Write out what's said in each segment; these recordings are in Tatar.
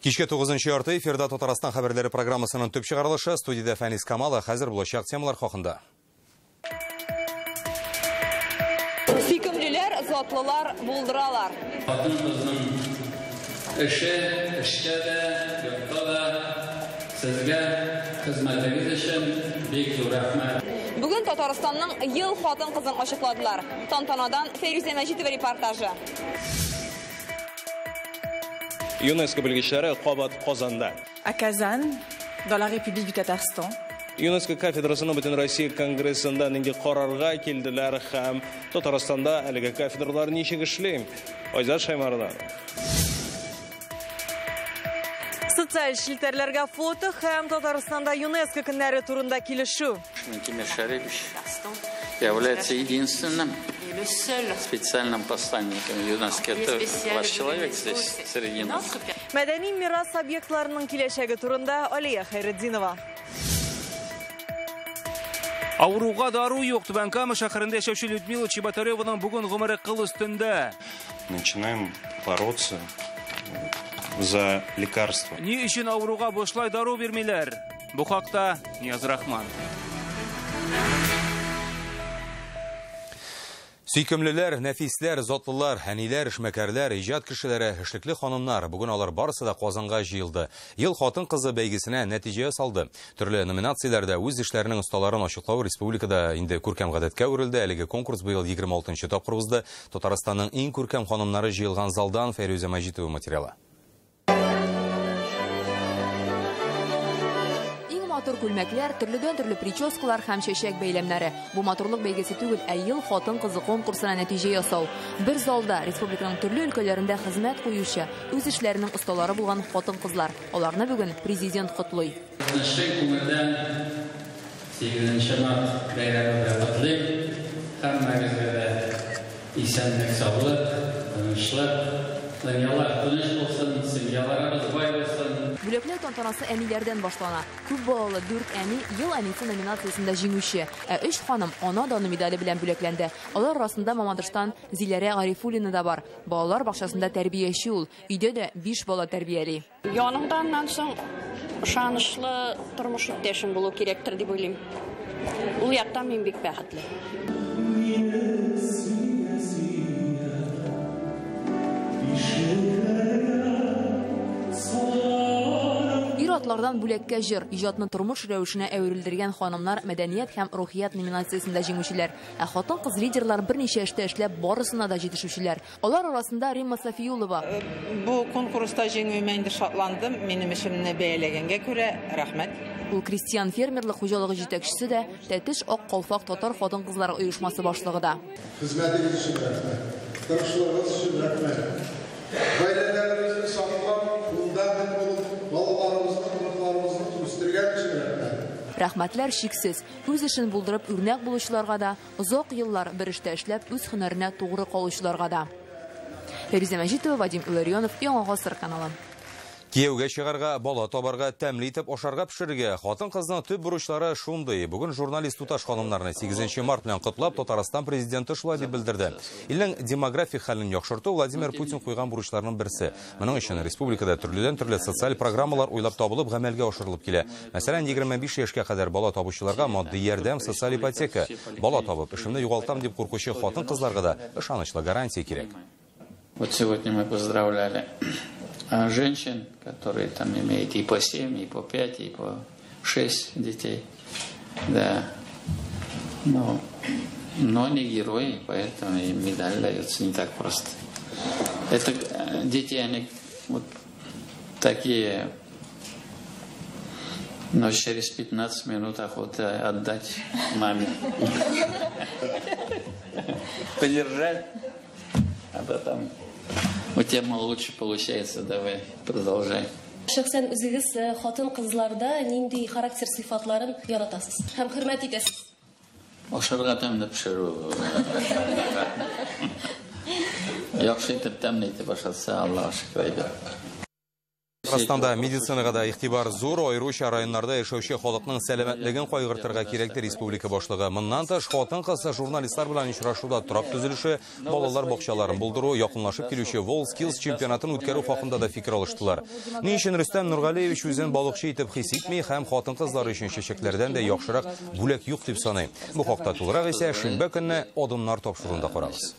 Кичке 9:30 эфирда Татарстан хәбәрләре программасының төп чыгарылышы. Студиядә Фәнис Камала. Хәзер булачак темалар хакында. Сөйкемлеләр, затлылар, булдыралар. Хатын-кызның эше, эштә дә, йортта да сезгә хезмәтегез өчен бик зур рәхмәт. Бүген Татарстанның ел хатын-кызын ачыкладылар. Тантанадан Фәйрүзә Мәҗитова репортажы. ЮНЕСКО белгечләре кабат Казанда. À Kazan, dans la République du Tatarstan. ЮНЕСКО кафедрасының бөтен Россия конгрессында нинди карарга килделәр һәм Татарстанда әлеге кафедралар ничек эшли? Айзат Шаймардан. Социаль челтәрләргә фото һәм Татарстанда ЮНЕСКО көннәре турында килешү. Минтимер Шарипович является единственным специальным посланником ЮНЕСКО. Это ваш человек здесь среди нас. Мәдәни мирас объектларының киләчәге турында Алия Хәйретдинова. Авыруга дару юк. Түбән Кама шәһәрендә яшәүче Людмила Чеботареваның бүген гомере кыл өстендә. Начинаем бороться за лекарства. Ни өчен авыруга бушлай дару бирмиләр? Бу хакта Нияз Рахман. Сөйкемлеләр, нәфисләр, затлылар, әниләр, эшмәкәрләр, иҗат кешеләре, эшлекле ханымнар. Бүген алар барысы да Казанга җыелды. Ел хатын-кызы бәйгесенә нәтиҗә ясалды. Төрле номинацияләрдә үз эшләренең осталарын ачыклау республикада инде күркәм гадәткә әверелде. Әлеге конкурс быел 26 тапкыр узды. Татарстанның иң күркәм ханымнары җыелган залдан Фәйрүзә Мәҗитова материалы. Матур күлмәкләр, төрледән-төрле прическалар һәм чәчәк бәйләмнәре. Бу матурлык бәйгесе түгел, ә ел хатын-кызы конкурсына нәтиҗә ясау. Бер залда республиканың төрле өлкәләрендә хезмәт куючы, үз эшләренең осталары булган хатын-кызлар. Аларны бүген президент котлый. Чын күңелдән 8 март бәйрәме белән котлыйм. Һәммәгезгә дә исәнлек, саулык, тынычлык. Дөньялар тыныч булсын, семьяларыбыз бай булсын. Бүләкләү тантанасы әниләрдән башлана. Күп балалы 4 әни ел әнисе номинациясендә җиңүче, ә 3 ханым ана даны медале белән бүләкләнде. Алар арасында Мамадыштан Зиләрә Гарифуллина да бар. Балалар бакчасында тәрбияче ул. Өйдә дә 5 бала тәрбияли. Яныңданнан соң ышанычлы тормыш иптәшем булу кирәктер дип уйлыйм. Ул яктан мин бик бәхетле. Ир-атлардан бүләккә җыр, иҗатны тормыш рәвешенә әверелдергән ханымнар мәдәният һәм рухият номинациясендә җиңүчеләр. Ә хатын-кыз лидерлар берничә эштә эшләп барысына да җитешүчеләр. Алар арасында Римма Сафиулова. Бу конкурста җиңүемә инде шатландым. Минем эшемне бәяләгәнгә күрә рәхмәт. Ул крестьян фермерлык хуҗалыгы җитәкчесе дә, Тәтеш Ак калфак татар хатын-кызлары оешмасы башлыгы да. Хезмәтегез өчен рәхмәт. Тырышлыгыгыз өчен рәхмәт. Гаиләләребезне саклап, фундамент булып, балаларыбызны, оныкларыбызны үстергән өчен рәхмәт. Рәхмәтләр чиксез. Үз эшен булдырып үрнәк булучыларга да, озак еллар бер эштә эшләп үз һөнәренә тугры калучыларга да. Фәрүзә Мәҗитова, Вадим Илларионов, Яңа Гасыр каналы. Кияүгә чыгарга, бала табарга, тәмле итеп ашарга пешерергә. Хатын-кызның төп бурычлары шундый. Бүген журналист туташ ханымнарны 8 март белән котлап, Татарстан президенты шулай дип белдерде. Илнең демографик хәлен яхшырту Владимир Путин куйган бурычларның берсе. Моның өчен республикада төрледән-төрле социаль программалар уйлап табылып, гамәлгә ашырылып килә. Мәсәлән, 25 яшькә кадәр бала табучыларга матди ярдәм, социаль ипотека. Бала табып, эшемне югалтам дип куркучы хатын-кызларга да ышанычлы гарантия кирәк. Вот сегодня мы поздравляли женщин, которые там имеют и по 7, и по 5, и по 6 детей. Да. Но они герои, поэтому им медаль дается не так просто. Это дети, они вот такие, но через 15 минут охота отдать маме. Подержать, а потом... У тебя, мол, лучше получается, давай, продолжай. Шәхсән үзегез хатын-кызларда нинди характер сыйфатларын яратасыз һәм хөрмәт итәсез? Ашарга тәмле пешерү. Яхшы итеп тәмле итеп ашатса, Аллаһка шөкер әйбәт. Татарстанда медицинага да игътибар зур, аеруча районнарда яшәүче халыкның сәламәтлеген кайгыртырга кирәк, ди республика башлыгы. Моннан тыш, хатын-кыз журналистлар белән очрашуда торак төзелеше, балалар бакчаларын булдыру, якынлашып килүче WorldSkills чемпионатын үткәрү хакында да фикер алыштылар. Ни өчен Рөстәм Нургалиевич үзен балыкчы итеп хис итми һәм хатын-кызлар өчен чәчәкләрдән дә яхшырак бүләк юк дип саный? Бу хакта тулырак исә шимбә көнне Адымнар тапшыруында карагыз.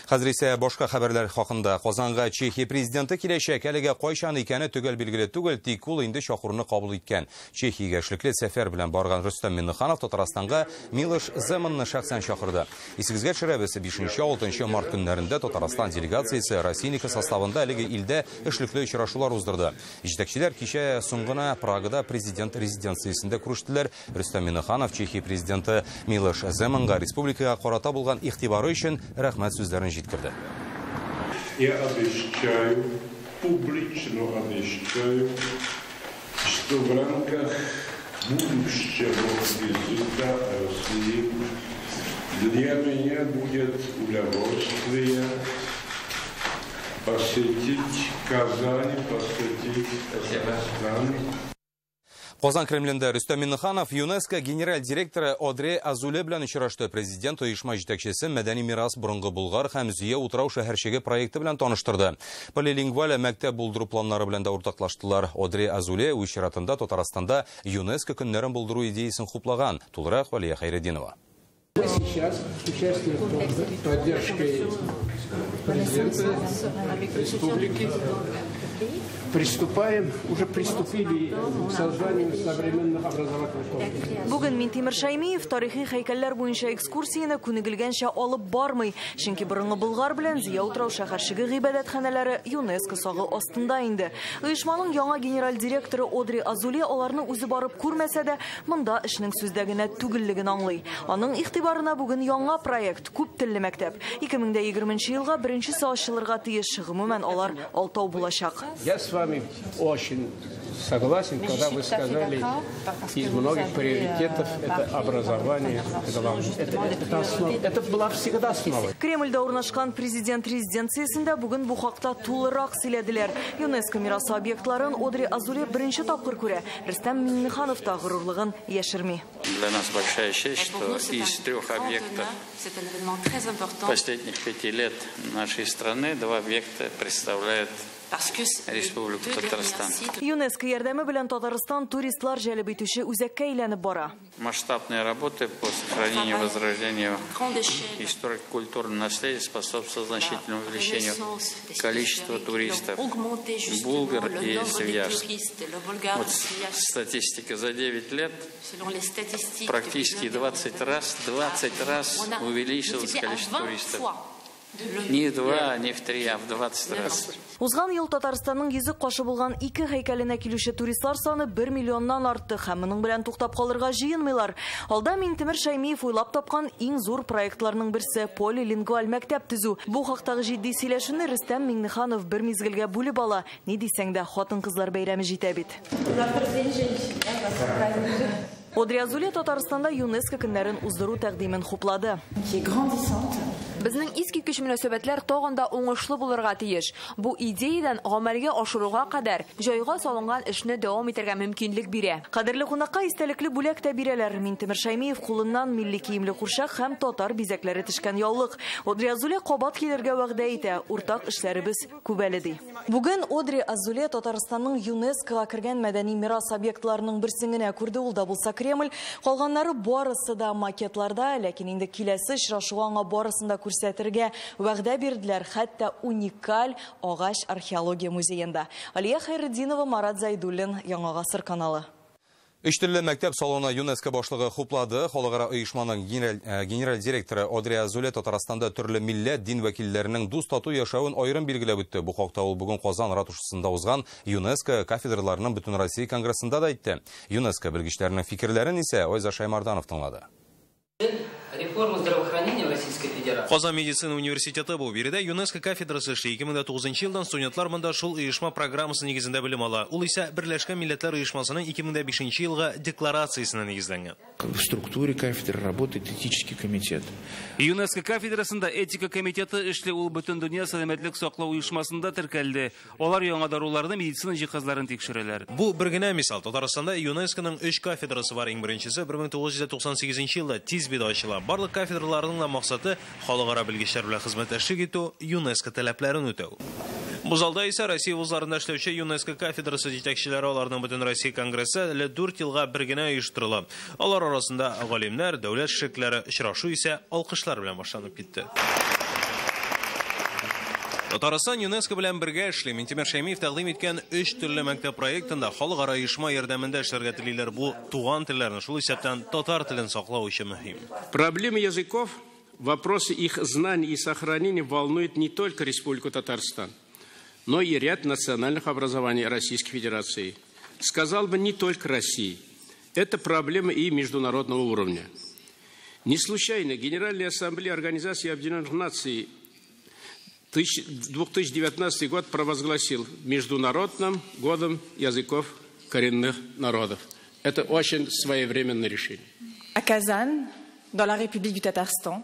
Хәзер исә башка хәбәрләр хакында. Казанга Чехия президенты киләчәк. Әлегә кайчан икәне төгәл билгеле түгел, тик ул инде чакыруны кабул иткән. Чехиягә эшлекле сәфәр белән барган Рөстәм Миңнеханов Татарстанга Милош Земанны шәхсән чакырды. Исегезгә төшерәбез, 5-6 март көннәрендә Татарстан делегациясе Россиянеке составында әлеге илдә эшлекле очрашулар уздырды. Җитәкчеләр кичә соң гына Прагада президент резиденциясендә күрештеләр. Рөстәм Миңнеханов Чехия президенты Милош Земанга республикага карата булган игътибары өчен рәхмәт сүзләрен җиткерде. Я обещаю, публично обещаю, что в рамках будущего визита России для меня будет удовольствие посетить Казань, посетить Татарстан. Казан Кремлендә Рөстәм Миңнеханов ЮНЕСКО генераль директоры Одре Азуле белән очрашты. Президент оешма җитәкчесе мәдәни мирас борынгы Болгар һәм Зөя утрау шәһәрчеге проекты белән таныштырды. Полилингваль мәктәп булдыру планнары белән дә уртаклаштылар. Одре Азуле үз чиратында Татарстанда ЮНЕСКО көннәрен булдыру идеясын хуплаган. Тулырак Валия Хәйретдинова. Мы сейчас с участием поддержкой президента республики приступаем, уже приступили к созданию современных образовательных комплексов. Бүген Минтимер Шаймиев тарихи һәйкәлләр буенча экскурсияне күнегелгәнчә алып бармый. Чөнки борынгы Болгар белән Зөя утрау шәһәрчеге гыйбадәтханәләре ЮНЕСКО сагы астында инде. Оешманың яңа генераль директоры Одри Азуле аларны үзе барып күрмәсә дә, монда эшнең сүздә генә түгеллеген аңлый. Аның игътибарына бүген яңа проект күп телле мәктәп. 2020 елга беренчесе ачылырга тиеш. Гомумән, алар алтау булачак. Я с вами очень согласен, когда вы сказали, из многих приоритетов это образование, это главное. Это основа. Это была всегда основа. Кремльдә урнашкан президент резиденциясендә бүген бу хакта тулырак сөйләделәр. ЮНЕСКО мирасы объектларын Одри Азуле беренче тапкыр күрә. Рөстәм Миңнеханов та горурлыгын яшерми. Для нас большая честь, что из 3 объектов последних 5 лет нашей страны 2 объекта представляют Республику Татарстан. ЮНЕСКО ярдәме белән Татарстан туристлар җәлеп итүче үзәккә әйләнеп бара. Масштабные работы по сохранению и возрождению историко-культурного наследия способствуют значительному увеличению количества туристов булгар и свияжск. Вот статистика за 9 лет практически 20 раз увеличилось количество туристов. Не в 2, не в 3, а в 20 раз. Узган ел Татарстанның йөзек кашы булган 2 һәйкәленә килүче туристлар саны 1 миллионнан артты һәм моның белән туктап калырга җыенмыйлар. Алда Минтимер Шаймиев уйлап тапкан иң зур проектларның берсе полилингваль мәктәп төзү. Бу хактагы җитди сөйләшүне Рөстәм Миңнеханов бер мизгелгә бүлеп ала. Ни дисәң дә, хатын-кызлар бәйрәме җитә бит. Одри Азуле Татарстанда ЮНЕСКО көннәрен уздыру тәкъдимен хуплады. Безнең искиткеч мөнәсәбәтләр тагын да уңышлы булырга тиеш. Бу идеядан гамәлгә ашыруга кадәр җайга салынган эшне дәвам итәргә мөмкинлек бирә. Кадерле кунакка истәлекле бүләк тә бирәләр. Минтимер Шаймиев кулыннан милли киемле курчак һәм татар бизәкләре төшкән яулык. Одри Азуле кабат килергә вәгъдә итә. Уртак эшләребез күп әле ди. Бүген Одри Азуле Татарстанның ЮНЕСКОга кергән мәдәни мирас объектларының берсен генә күрде, ул да булса Кремль. Калганнары барысы да макетларда, ләкин инде киләсе очрашуга аңа барысын да күрсәтергә вәгъдә бирделәр, хәтта уникаль агач археология музеенда. Алия Хәйретдинова, Марат Зайдуллин, Яңа Гасыр каналы. Өч телле мәктәп салоны ЮНЕСКО башлыгы хуплады. Халыкара оешманың генераль директоры Одри Азуле Татарстанда төрле милләт, дин вәкилләренең дус тату яшәвен аерым билгеләп үтте. Бу хакта ул бүген Казан ратушасында узган ЮНЕСКО кафедраларының Бөтенроссия конгрессында да әйтте. ЮНЕСКО белгечләренең фикерләрен исә Айза Шаймарданов тыңлады. Реформа здравоохранения в Российской Федерации Казан медицина университеты бу. Биредә ЮНЕСКО кафедрасы эшли. 2009 елдан студентлар монда шул оешма программасы нигезендә белем ала. Ул исә Берләшкән Милләтләр Оешмасының 2005 елгы декларациясенә нигезләнгән. В структуре кафедры работает этический комитет. ЮНЕСКО кафедрасында этика комитеты эшли. Ул бөтен дөнья сәламәтлек саклау оешмасында теркәлде. Алар яңа даруларны, медицина җиһазларын тикшерәләр. Бу бер генә мисал. Татарстанда ЮНЕСКОның 3 кафедрасы бар. Иң беренчесе 1998 елда Тизбида ачыла. Барлык кафедраларның да максаты халыкара белгечләр белән хезмәттәшлек итү, ЮНЕСКО таләпләрен үтәү. Бу залда исә Россия вузларында эшләүче ЮНЕСКО кафедрасы җитәкчеләре, аларның бөтен Россия конгрессы әле 4 елга бер генә оештырыла. Алар арасында галимнәр, дәүләт эшлеклеләре, очрашу исә алкышлар белән башланып китте. Татарстан ЮНЕСКО белән бергә эшли. Минтимер Шәймиев тәкъдим иткән 3 төрле мәктәп проектында халыкара оешма ярдәмендә эшләргә телиләр. Бу туган телләрне, шул исәптән татар телен саклау өчен мөһим. Проблемы языков, вопросы их знаний и сохранения волнуют не только Республику Татарстан, но и ряд национальных образований Российской Федерации. Сказал бы, не только России. Это проблема и международного уровня. Не случайно Генеральная Ассамблея Организации Объединенных Наций 2019 год провозгласил Международным годом языков коренных народов. Это очень своевременное решение. À Казань, dans la République du Tatarstan.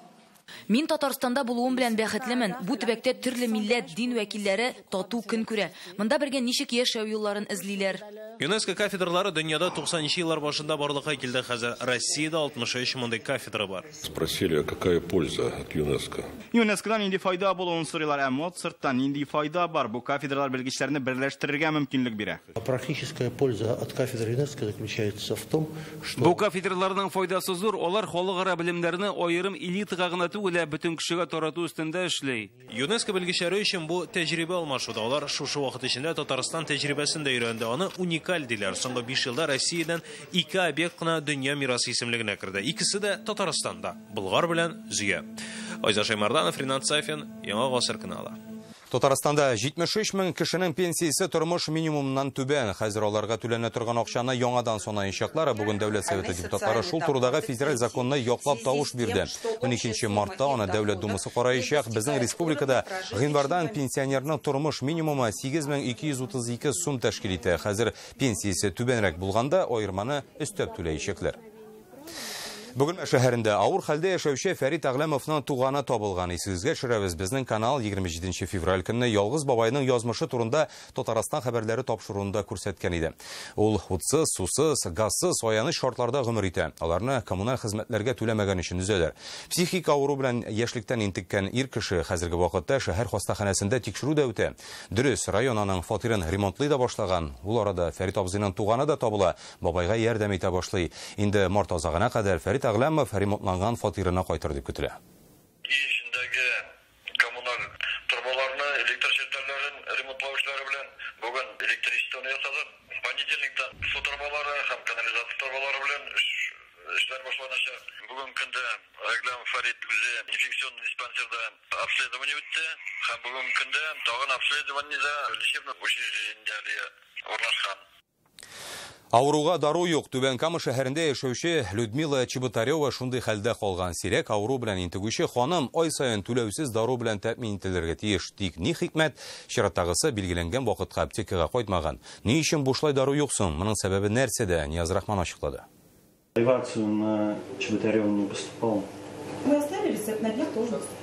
Мин Татарстанда булуым белән бәхетлемен. Бу төбәктә төрле милләт, дин вәкилләре тату көн күрә. Монда бергә ничек яшәү юлларын эзлиләр. ЮНЕСКО кафедралары дөньяда 90 еллар башында барлыкка килде. Хәзер Россиядә 63 мондый кафедра бар. Спросили, какая польза от ЮНЕСКО? ЮНЕСКОдан нинди файда булуын сорыйлар, ә Моцарттан нинди файда бар? Бу кафедралар белгечләрне берләштерергә мөмкинлек бирә. Практическая польза от кафедры ЮНЕСКО заключается в том, что бу кафедраларның файдасы зур. Алар халыкара белемнәрне аерым элитага гына түгел, ә бөтен кешегә тарату өстендә эшли. ЮНЕСКО белгечләре өчен бу тәҗрибә алмашуда. Алар шушы вакыт эчендә Татарстан тәҗрибәсен дә өйрәнде. Аны уникаль диләр. Соңгы 5 елда Россиядән 2 объект кына дөнья мирасы исемлегенә керде. Икесе дә Татарстанда. Болгар белән Зөя. Айза Шаймарданов, Ринат Сафин, Яңа Гасыр каналы. Татарстанда 73 мең кешенең пенсиясе тормыш минимумыннан түбән. Хәзер аларга түләнә торган акчаны яңадан санаячаклар. Бүген Дәүләт Советы депутатлары шул турыдагы федераль законны яклап тавыш бирде. 12 мартта аны Дәүләт Думасы караячак. Безнең республикада гыйнвардан пенсионерның тормыш минимумы 8232 сум тәшкил итә. Хәзер пенсиясе түбәнрәк булганда аерманы өстәп түләячәкләр. Бөгелмә шәһәрендә авыр хәлдә яшәүче Фәрит Әгъләмовның туганы табылган. Исегезгә төшерәбез, безнең канал 27 февраль көнне ялгыз бабайның язмышы турында Татарстан хәбәрләре тапшыруында күрсәткән иде. Ул утсыз, сусыз, газсыз аяныч шартларда гомер итә. Аларны коммуналь хезмәтләргә түләмәгән өчен өзәләр. Психик авыру белән яшьлектән интеккән ир кеше хәзерге вакытта шәһәр хастаханәсендә тикшерү дә үтә. Дөрес, район аның фатирын ремонтлый да башлаган. Ул арада Фәрит абзыйның туганы да табыла, бабайга ярдәм итә башлый. Инде март азагына кадәр Фәрит Әгъләмов ремонтланган фатирына кайтыр дип көтелә. Эчендәге коммуналь торбаларны, электр челтәрләрен ремонтлау эшләре белән бүген электричествоны ясадык. Понедельниктан су торбалары һәм канализация торбалары белән эшләр башланачак. Бүген көндә Әгъләмов Фәрит үзе инфекционный диспансерда обследование үтте һәм бүген көндә тагын обследованиедә лечебный учреждениедә урнашкан. Авыруга дару юк. Түбән Кама шәһәрендә яшәүче Людмила Чеботарева шундый хәлдә калган. Сирәк авыру белән интегүче ханым ай саен түләүсез дару белән тәэмин ителергә тиеш. Тик ни хикмәт, чираттагысы билгеләнгән вакытка аптекага кайтмаган. Ни өчен бушлай дару юк соң? Моның сәбәбе нәрсәдә? Нияз Рахман ачыклады. Ревацию на Чеботарева не поступал. Мы оставили рецепт, на днях должен поступить.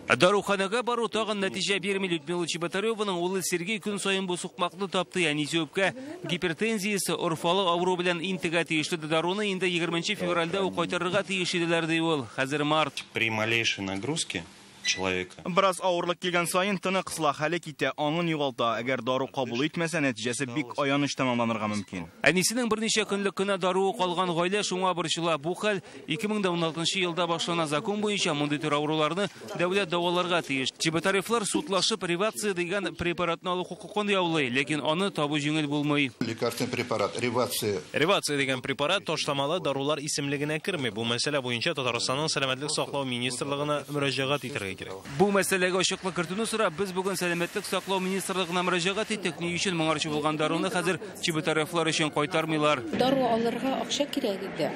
Даруханага бару тагын нәтиҗә бирми. Людмила Чеботареваның улы Сергей көн саен бу сукмакны тапты. Әнисе үпкә гипертензиясе, орфалы авыру белән интегә тиешле даруны инде 20 февральдә үк кайтарырга тиеш иделәр, ди ул. Хәзер март. При малейшей нагрузке человека. Бераз авырлык килгән саен тыны кысыла, хәле китә, аңын югалта. Әгәр дару кабул итмәсә, нәтиҗәсе бик аяныч тәмамланырга мөмкин. Әнисенең берничә көнлек кенә даруы калган гаилә шуңа борчыла. Бу хәл 2016 елда башлана. Закон буенча мондый төр авыруларны дәүләт дәваларга тиеш. Чеботаревлар судлашып Ревация дигән препаратны алу хокукын яулый, ләкин аны табу җиңел булмый. Лекарственный препарат Ревация. Ревация дигән препарат ташламалы дарулар исемлегенә керми. Бу мәсьәлә буенча Татарстанның сәламәтлек саклау министрлыгына мөрәҗәгать итәргә. кирәк. Бу мәсьәләгә ачыклык кертүне сорап, без бүген Сәламәтлек саклау министрлыгына мөрәҗәгать иттек. Ни өчен моңарчы булган даруны хәзер Чеботаревлар өчен кайтармыйлар? Дару алырга акча кирәк иде.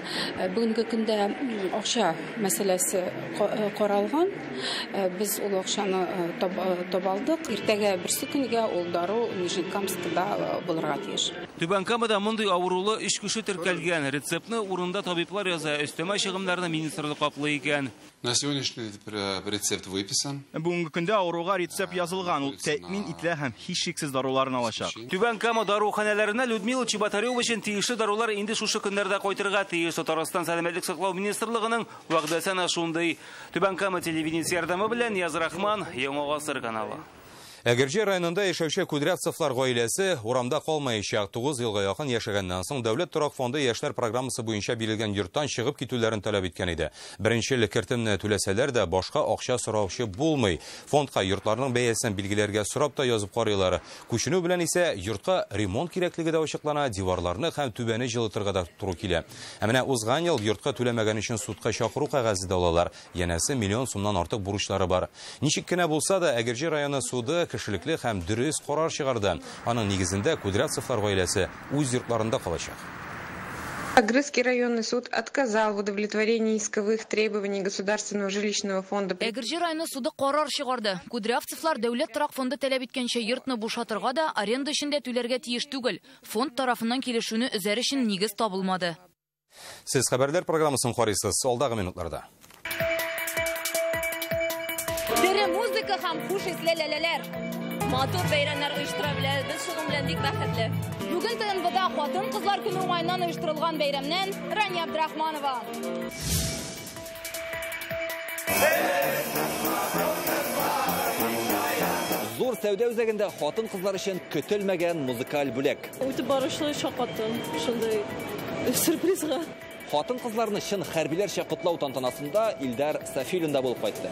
Бүгенге көндә акча мәсьәләсе каралган. Без ул акчаны таба алдык. Иртәгә берсе көнгә ул дару Нижнекамскда булырга тиеш. Түбән Камада мондый авырулы 3 кеше теркәлгән. Рецептны урында табиблар яза, өстәмә чыгымнарны министрлык каплый икән. На сегодняшний рецепт выписан. Бүгенге көндә авыруга рецепт язылган, ул тәэмин ителә һәм һичшиксез даруларын алачак. Түбән Кама даруханәләренә Людмила Чеботарева өчен тиешле дарулар инде шушы көннәрдә кайтырга тиеш. Татарстан Сәламәтлек саклау министрлыгының вәгъдәсе әнә шундый. Түбән Кама телевидениесе ярдәме белән Нияз Рахман, Яңа Гасыр каналы. Әгерҗе районында яшәүче Кудрявцевлар гаиләсе урамда калмаячак. 9 елга якын яшәгәннән соң Дәүләт торак фонды яшьләр программасы буенча бирелгән йорттан чыгып китүләрен таләп иткән иде. Беренче ел кертемне түләсәләр дә башка акча сораучы булмый. Фондка йортларның бәясен билгеләргә сорап та язып карыйлар. Күченү белән исә йортка ремонт кирәклеге дә ачыклана, диварларны һәм түбәне җылытырга да туры килә. Ә менә узган ел йортка түләмәгән өчен судка чакыру кәгазе дә алалар. Янәсе миллион сумнан артык бурычлары бар. Ничек кенә булса да Әгерҗе районы суды кешелекле һәм дөрес карар чыгарды. Аның нигезендә Кудрявцевлар гаиләсе үз йортларында калачак. Агрызский районный суд отказал в удовлетворении исковых требований Государственного жилищного фонда. Әгерҗе районы суды карар чыгарды. Кудрявцевлар Дәүләт торак фонды таләп иткәнчә йортны бушатырга да, аренда өчен дә түләргә тиеш түгел. Фонд тарафыннан килешүне өзәр өчен нигез табылмады. Сез хәбәрләр программасын карыйсыз. Алдагы минутларда. Тере музыка һәм хуш исле ләләләр. Матур бәйрәмнәр оештыра беләбез. Без шуның белән бик бәхетле. Бүген ТНВда хатын-кызлар көне уңаеннан оештырылган бәйрәмнән Рания Абдрахманова. Зур сәүдә үзәгендә хатын-кызлар өчен көтелмәгән музыкаль бүләк. Үтеп барышлы шаккаттым шундый сюрпризга. Хатын-кызларны чын хәрбиләрчә котлау тантанасында Илдар Сафилин да булып кайтты.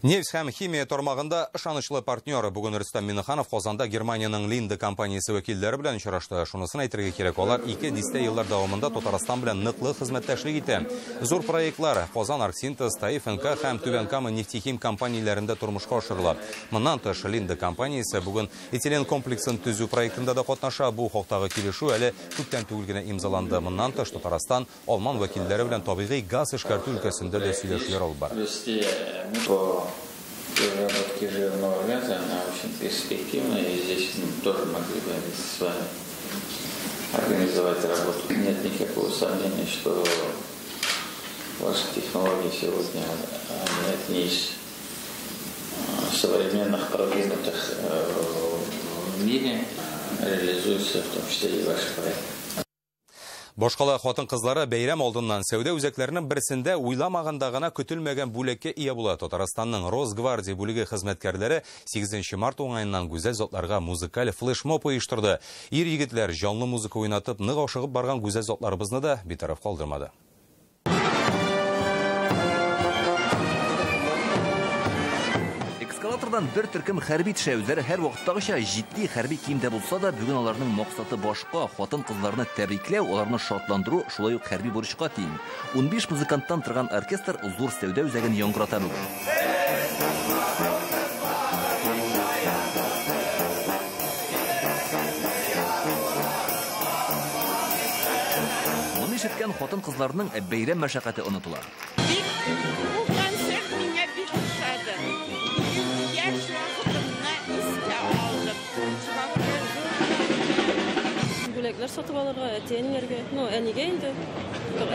Нефть һәм химия тармагында ышанычлы партнер. Бүген Рөстәм Миннеханов Казанда Германиянең Линда компаниясе вәкилләре белән очрашты. Шунысын әйтергә кирәк, алар 2 дистә еллар дәвамында Татарстан белән ныклы хезмәттәшлек итә. Зур проектлар Казан Оргсинтез, Таиф НК һәм Түбән Кама нефтехим компанияләрендә тормышка ашырыла. Моннан тыш Линда компаниясе бүген этилен комплексын төзү проектында да катнаша. Бу хактагы килешү әле күптән түгел генә имзаланды. Моннан тыш Татарстан алман вәкилләре белән табигый газ эшкәртү өлкәсендә дә сөйләшүләр алып бара. Переработки жирного газа, она очень перспективная, и здесь мы тоже могли бы с вами организовать работу. Нет никакого сомнения, что ваши технологии сегодня, они одни из современных, продвинутых в мире, реализуются в том числе и ваши проекты. Башкала хатын-кызлары бәйрәм алдыннан сәүдә үзәкләренең берсендә уйламаганда гына көтелмәгән бүләккә ия була. Татарстанның Росгвардия бүлеге хезмәткәрләре 8 март уңаеннан гүзәл затларга музыкаль флешмоб оештырды. Ир-егетләр җанлы музыка уйнатып, нык ашыгып барган гүзәл затларыбызны да битараф калдырмады. Эскалатордан бер төркем хәрби төшә. Үзләре һәр вакыттагыча җитди хәрби киемдә булса да, бүген аларның максаты башка: хатын-кызларны тәбрикләү, аларны шатландыру, шулай ук хәрби бурычка тиң. 15 музыканттан торган оркестр зур сәүдә үзәген яңгырата бүген. Моны ишеткән хатын-кызларның бәйрәм мәшәкате онытыла. Бу концерт миңа бик ошады. Яшь вакытымны искә алдым. Бүләкләр сатып алырга, әти-әниләргә, ну, әнигә инде,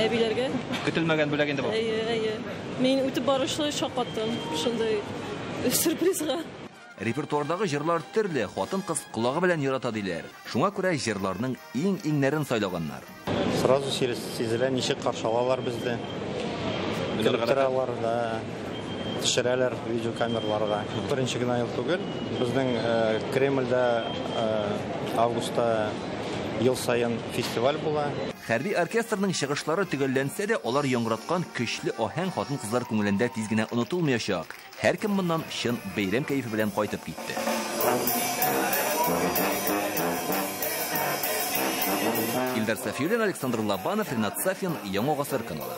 әбиләргә. Көтелмәгән бүләк инде бу. Әйе, әйе. Мин үтеп барышлы шаккаттым шундый сюрпризга. Репертуардагы җырлар төрле, хатын-кыз колагы белән ярата диләр. Шуңа күрә җырларның иң-иңнәрен сайлаганнар. Сразу сизелә, ничек каршы алалар безне. Килеп торалар да, төшерәләр видеокамераларга. Беренче генә ел түгел. Безнең Кремльдә августта ел саен фестиваль була. Хәрби оркестрның чыгышлары төгәлләнсә дә, алар яңгыраткан көчле аһәң хатын-кызлар күңелендә тиз генә онытылмаячак. Һәркем моннан чын бәйрәм кәефе белән кайтып китте. Илдар Сафиуллин, Александр Лобанов, Ринат Сафин, Яңа Гасыр каналы.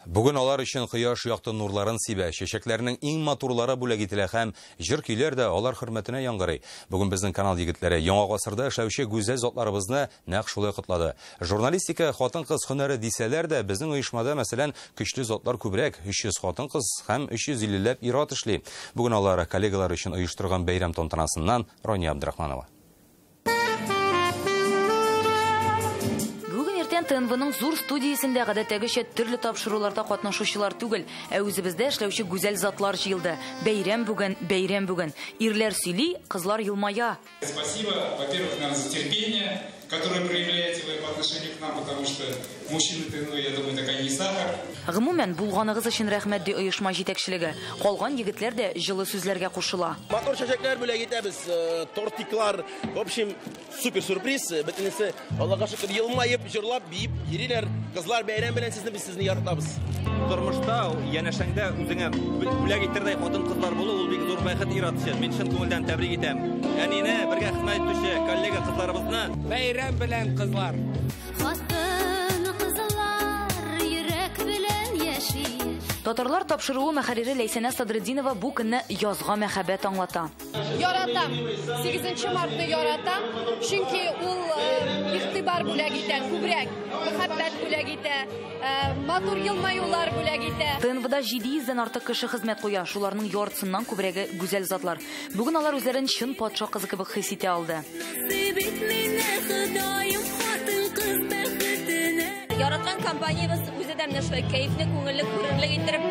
Бүген алар өчен кояш якты нурларын сибә, чәчәкләрнең иң матурлары бүләк ителә һәм җыр көйләр дә алар хөрмәтенә яңгырый. Бүген безнең канал егетләре яңа гасырда эшләүче гүзәл затларыбызны нәкъ шулай котлады. Журналистика хатын-кыз һөнәре дисәләр дә, безнең оешмада, мәсәлән, көчле затлар күбрәк, 300 хатын-кыз һәм 350ләп ир-ат эшли. Бүген алар коллегалар өчен оештырган бәйрәм тантанасыннан Рания Абдрахманова. ТНВның зур студиясендә гадәттәгечә төрле тапшыруларда катнашучылар түгел, ә үзебездә эшләүче гүзәл затлар җыелды. Бәйрәм бүген, бәйрәм бүген. Ирләр сөйли, кызлар елмая. Спасибо, во-первых, нам за терпение, которое проявляете вы по отношению к нам, потому что мужчины ТНВ, я думаю, такая не сахар. Гомумән, булганыгыз өчен рәхмәт, ди оешма җитәкчелеге. Калган егетләр дә җылы сүзләргә кушыла. Матур чәчәкләр бүләк итәбез, тортиклар, в общем, супер сюрприз. Бөтенесе, Аллага шөкер, елмаеп, җырлап, биеп йөриләр. Кызлар, бәйрәм белән сезне, без сезне яратабыз. Тормышта янәшәңдә үзеңә бүләк итердәй хатын-кызлар булу ул бик зур бәхет ир-ат өчен. Мин чын күңелдән тәбрик итәм. Әнине, бергә хезмәт итүче коллега кызларыбызны. Бәйрәм белән, кызлар. Хатын-кызлар йөрәк белән яши. Татарлар тапшыруы мөхәррире Ләйсәнә Садретдинова бу көнне язга мәхәббәт аңлата. Яратам. 8 мартны яратам, чөнки ул игътибар бүләк итә, күбрәк мәхәббәт бүләк итә, матур елмаюлар бүләк итә. ТНВда 700дән артык кеше хезмәт куя, шуларның яртысыннан күбрәге гүзәл затлар. Бүген алар үзләрен чын патша кызы кебек хис итә алды. Яраткан компаниябез үзе дә менә шулай кәефле, күңелле, күрерлек иттереп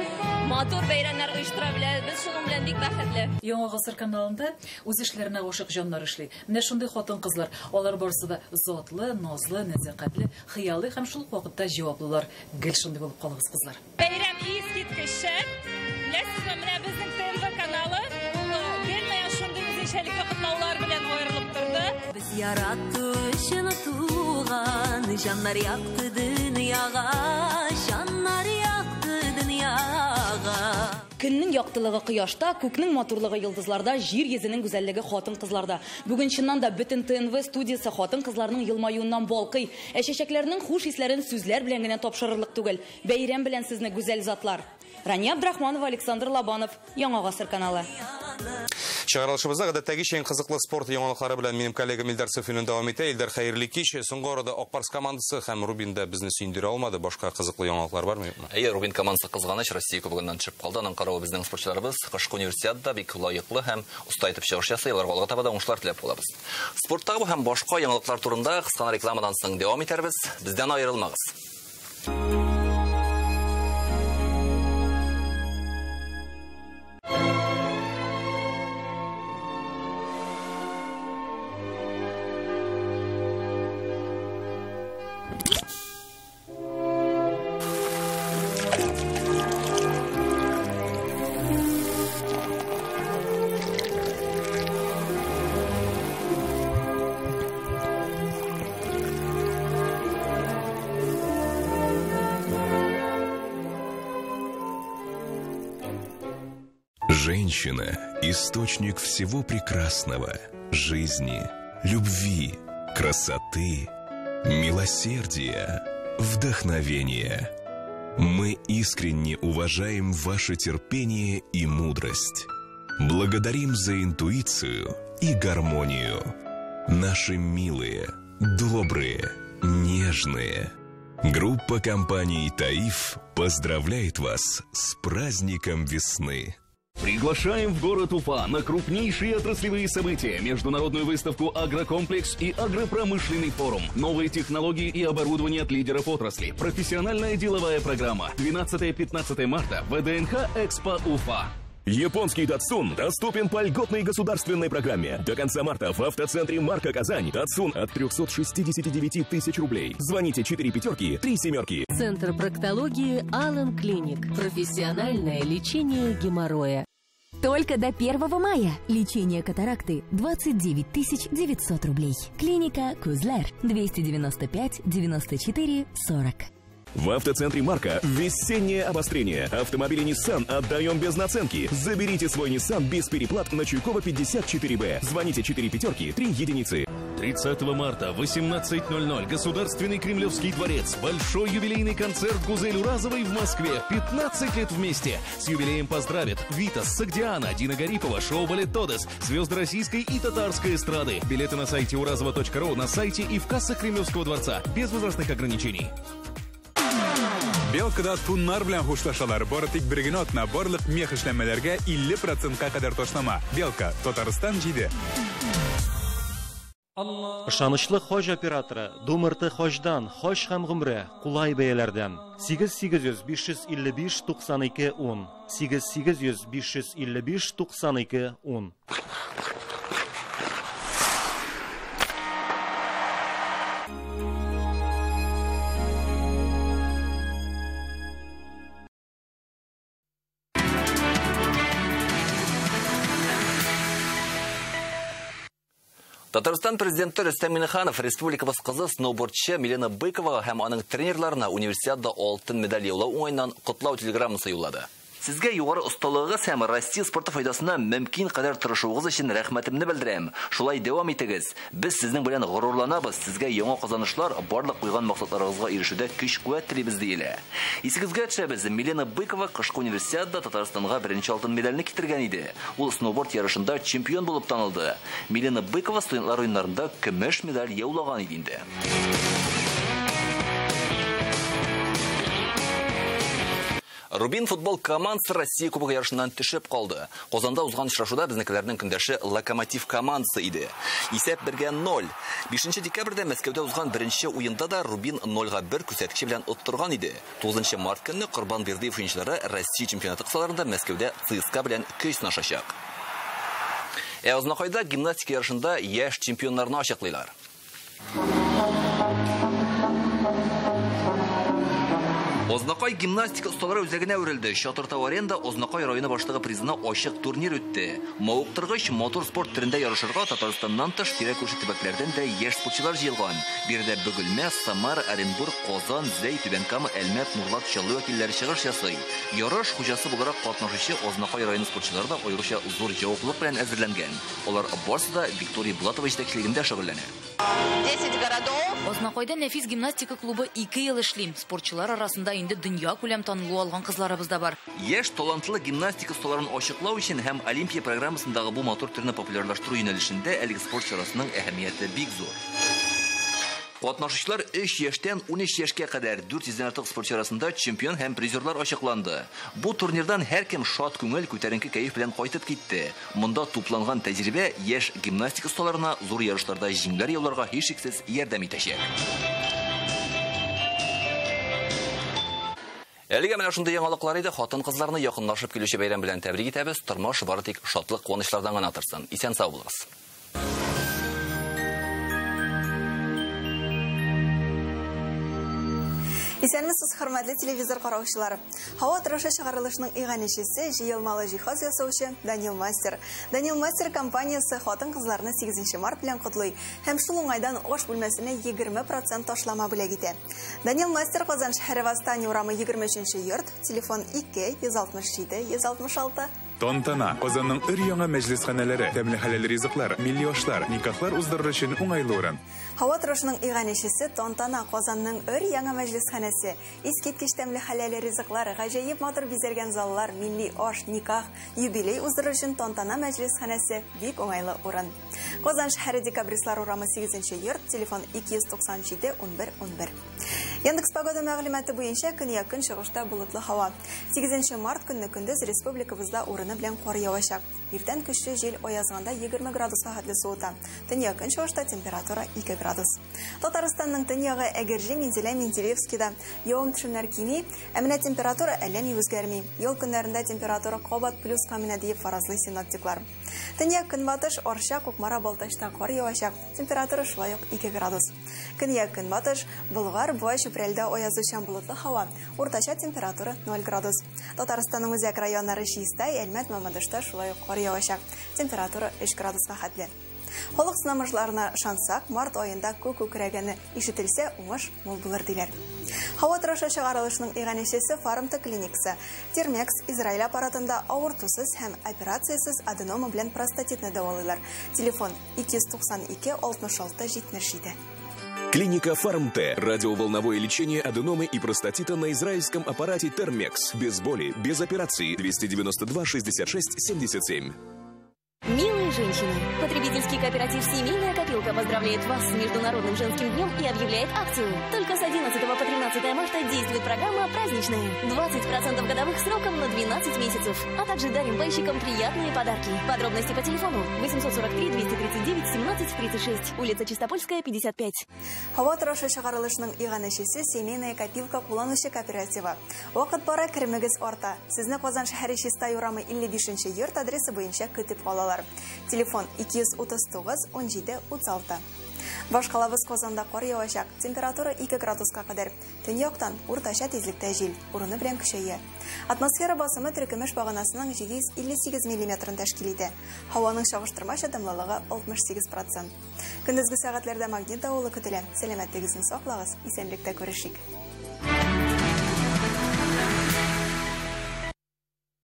матур бәйрәмнәр оештыра белә. Без шуның белән бик бәхетле. Яңа гасыр каналында үз эшләренә гашык җаннар эшли. Менә шундый хатын-кызлар, алар барысы да затлы, назлы, нәзакәтле, хыялый һәм шул ук вакытта җаваплылар. Гел шундый булып калыгыз, кызлар. Бәйрәм искиткеч шәп. Беләсезме, менә безнең ТНВ каналы ул гел менә шундый үзенчәлекле котлаулар белән аерылып торды. Без ярату өчен туган җаннар якты дөньяга, җаннар якты дөньяга. Көннең яктылыгы кояшта, күкнең матурлыгы йолдызларда, җир йөзенең гүзәллеге хатын-кызларда. Бүген чыннан да бөтен ТНВ студиясе хатын-кызларның елмаюыннан балкый. Ә чәчәкләрнең хуш исләрен сүзләр белән генә тапшырырлык түгел. Бәйрәм белән сезне, гүзәл затлар. Рания Абдрахманова, Александр Лобанов, Яңа гасыр каналы. Чыгарылышыбызда гадәттәгечә иң кызыклы спорт яңалыклары белән минем коллегам Илдар Софинин дәвам итә. Илдар, хәерле кич. Соңгы арада Ак Барс командасы һәм Рубин да безне сөендерә алмады. Башка кызыклы яңалыклар бармы, юкмы? Әйе, Рубин командасы кызганыч Россия кубогыннан төшеп калды. Аның каравы безнең спортчыларыбыз кышкы универсиадада бик лаеклы һәм оста итеп чыгыш ясый. Аларга алга таба да уңышлар теләп калабыз. Спорттагы һәм башка яңалыклар турында кыска рекламадан соң дәвам итәрбез. Бездән аерылмагыз. Женщина – источник всего прекрасного, жизни, любви, красоты, милосердия, вдохновения. Мы искренне уважаем ваше терпение и мудрость. Благодарим за интуицию и гармонию. Наши милые, добрые, нежные. Группа компаний «Таиф» поздравляет вас с праздником весны. Приглашаем в город Уфа на крупнейшие отраслевые события, международную выставку «Агрокомплекс» и «Агропромышленный форум». Новые технологии и оборудование от лидеров отрасли. Профессиональная деловая программа. 12-15 марта. ВДНХ «Экспо Уфа». Японский Датсун доступен по льготной государственной программе. До конца марта в автоцентре «Марка Казань» Датсун от 369 тысяч рублей. Звоните 4 5 3 7. Центр проктологии «Аллен Клиник». Профессиональное лечение геморроя. Только до 1 мая. Лечение катаракты 29 900 рублей. Клиника Кузлер 295 94 40. В автоцентре «Марка» весеннее обострение. Автомобили Nissan отдаем без наценки. Заберите свой Nissan без переплат на Чуйкова 54Б. Звоните 4 5 3 единицы. 30 марта, 18:00, Государственный Кремлевский дворец. Большой юбилейный концерт Гузель Уразовой в Москве. 15 лет вместе. С юбилеем поздравят Витас, Согдиана, Дина Гарипова, шоу «Балет Тодес», звезды российской и татарской эстрады. Билеты на сайте уразова.ру, на сайте и в кассах Кремлевского дворца. Без возрастных ограничений. Белкада туннар белән хушлашалар. Бары тик бер генә атна барлык мех эшләнмәләргә 50%-ка кадәр ташлама. Белка, Татарстан 7. Ышанычлы хаҗ операторы Думырты хаҗдан, хаҗ һәм гомрә кулай бәяләрдән. 8800 555 92 10. 8800 555 92 10. Татарстан президенты Рөстәм Миңнеханов республикабыз кызы сноубордчы Милена Быковага һәм аның тренерларына универсиадада алтын медаль яулау уңаеннан котлау телеграммасы юллады. Сезгә югары осталыгыгыз һәм Россия спорты файдасына мөмкин кадәр тырышуыгыз өчен рәхмәтемне белдерәм. Шулай дәвам итегез. Без сезнең белән горурланабыз. Сезгә яңа казанышлар, барлык куйган максатларыгызга ирешүдә көч-куәт телибез, диелә. Исегезгә төшәбез, Милена Быкова кышкы универсиадада Татарстанга беренче алтын медальне китергән иде. Ул сноуборд ярышында чемпион булып танылды. Милена Быкова студентлар уеннарында көмеш медаль яулаган иде инде. Рубин футбол командасы Россия Кубогы ярышыннан төшеп калды. Казанда узган очрашуда безнекеләрнең көндәше Локомотив командасы иде. Исәп 1-0. 5 декабрьдә Мәскәүдә узган беренче уенда да Рубин 0-1 күрсәткече белән оттырган иде. 9 март көнне Корбан Бердыев уенчылары Россия чемпионаты кысаларында Мәскәүдә ЦСКА белән көч сынашачак. Ә Азнакайда гимнастика ярышында яшь чемпионнарны ачыклыйлар. Ознакай гимнастика осталары үзәгенә әверелде. Чатыр-Тау аренда Ознакай районы башлыгы призына ачык турнир үтте. Мавыктыргыч мотор спорт төрендә ярышырга Татарстаннан тыш тирә-күрше төбәкләрдән дә яшь спортчылар җыелган. Биредә Бөгелмә, Самара, Оренбург, Казан, Зәй, Түбән Кама, Әлмәт, Нурлат, Чаллы вәкилләре чыгыш ясый. Ярыш хуҗасы буларак катнашучы Ознакай районы спортчылары да аеруча зур җаваплылык белән әзерләнгән. Алар барысы да Виктория Булатова җитәкчелегендә шөгыльләнә. 10 городов. Ознакайда нәфис гимнастика клубы 2 ел эшли. Спортчылар арасында инде дөнья күләм танылу алган кызларыбыз да бар. Яшь талантлы гимнастика осталарын ачыклау өчен һәм Олимпия программасындагы бу матур төрне популярлаштыру юнәлешендә әлеге спорт чарасының әһәмияте бик зур. Катнашучылар 3 яшьтән 13 яшькә кадәр 400дән артык спорт чарасында чемпион һәм призерлар ачыкланды. Бу турнирдан һәркем шат күңел, күтәренке кәеф белән кайтып китте. Монда тупланган тәҗрибә яшь гимнастика осталарына зур ярышларда җиңүләр яуларга һичшиксез ярдәм итәчәк. Әлегә менә шундый яңалыклар иде. Хатын-кызларны якынлашып килүче бәйрәм белән тәбрик итәбез. Тормыш бары тик шатлык, куанычлардан гына торсын. Исән сау булыгыз. Исәнмесез, хөрмәтле телевизор караучылары. Һава торышы чыгарылышының иганәчесе җыелмалы җиһаз ясаучы Данил Мастер. Данил Мастер компаниясе хатын-кызларны 8 март белән котлый һәм шул уңайдан аш бүлмәсенә 20% ташлама бүләк итә. Данил Мастер Казан шәһәре Восстание урамы 23 йорт, телефон 2 167 166. Тантана, Казанның өр-яңа мәҗлесханәләре, тәмле хәләл ризыклар, милли ашлар, никахлар уздырыр өчен уңайлы урын. Һава торышының иганәчесе Тантана, Казанның өр-яңа мәҗлесханәсе. Искиткеч тәмле хәләл ризыклар, гаҗәеп матур бизәлгән заллар, милли аш, никах, юбилей уздырыр өчен Тантана мәҗлесханәсе бик уңайлы урын. Казан шәһәре Декабристлар урамы 8 йорт, телефон 297 11 11. Яндекс погода мәгълүматы буенча көньяк-көнчыгышта болытлы һава. 8 март көнне көндез республикабызда урыны белән кар явачак. Иртән көчле җил аязганда 20 градуска хәтле суыта. Төньяк-көнчыгышта температура 2 градус. Татарстанның төньягы Әгерҗе, Минзәлә, Менделеевскида явым-төшемнәр кими, ә менә температура әллә ни үзгәрми. Ял көннәрендә температура кабат плюска менә диеп фаразлый синоптиклар. Төньяк-көнбатыш Арча, Кукмара, Балтачта кар явачак. Температура шулай ук 2 градус. Көньяк-көнбатыш Болгар, Буа, Чүпрәлдә аязучан болытлы һава. Уртача температура 0 градус. Татарстанның үзәк районнары Чистай, Әлмәт, Мамадышта шулай ук кар явачак. Температура 3 градуска хәтле. Халык сынамышларына ышансак, март аенда күк күкрәгәне ишетелсә, уңыш мул булыр диләр. Һава торышы чыгарылышының иганәчесе Фармта клиникасы. Термекс Израиль аппаратында авыртусыз һәм операциясез аденома белән простатитны дәвалыйлар. Телефон 292 66 77. Клиника Фарм-Т. Радиоволновое лечение аденомы и простатита на израильском аппарате Термекс. Без боли, без операции. 292 66 77. Милые женщины, потребительский кооператив «Семейная копилка» поздравляет вас с Международным женским днем и объявляет акцию. Только с 11 по 13 марта действует программа «Праздничная». 20% годовых сроком на 12 месяцев. А также дарим пайщикам приятные подарки. Подробности по телефону 843 239 17 36, улица Чистопольская, 55. Һава торышы чыгарылышының иганәчесе «Семейная копилка» кулланучы кооперативы. Вакыт бара, керемегез арта. Сезне Казан шәһәре Чистай урамы 55 йорт адресы буенча көтеп калалар. Телефон 239 17 36. Башкалабыз Казанда кар явачак. Температура 2 градуска кадәр. Төньяктан уртача тизлектә җил, урыны белән көчәя. Атмосфера басымы теркемеш баганасының 758 миллиметрын тәшкил итә. Һаваның чагыштырмача дымлылыгы 68%. Көндезге сәгатьләрдә магнит давылы көтелә. Сәламәтлегегезне саклагыз, исәнлектә күрешик.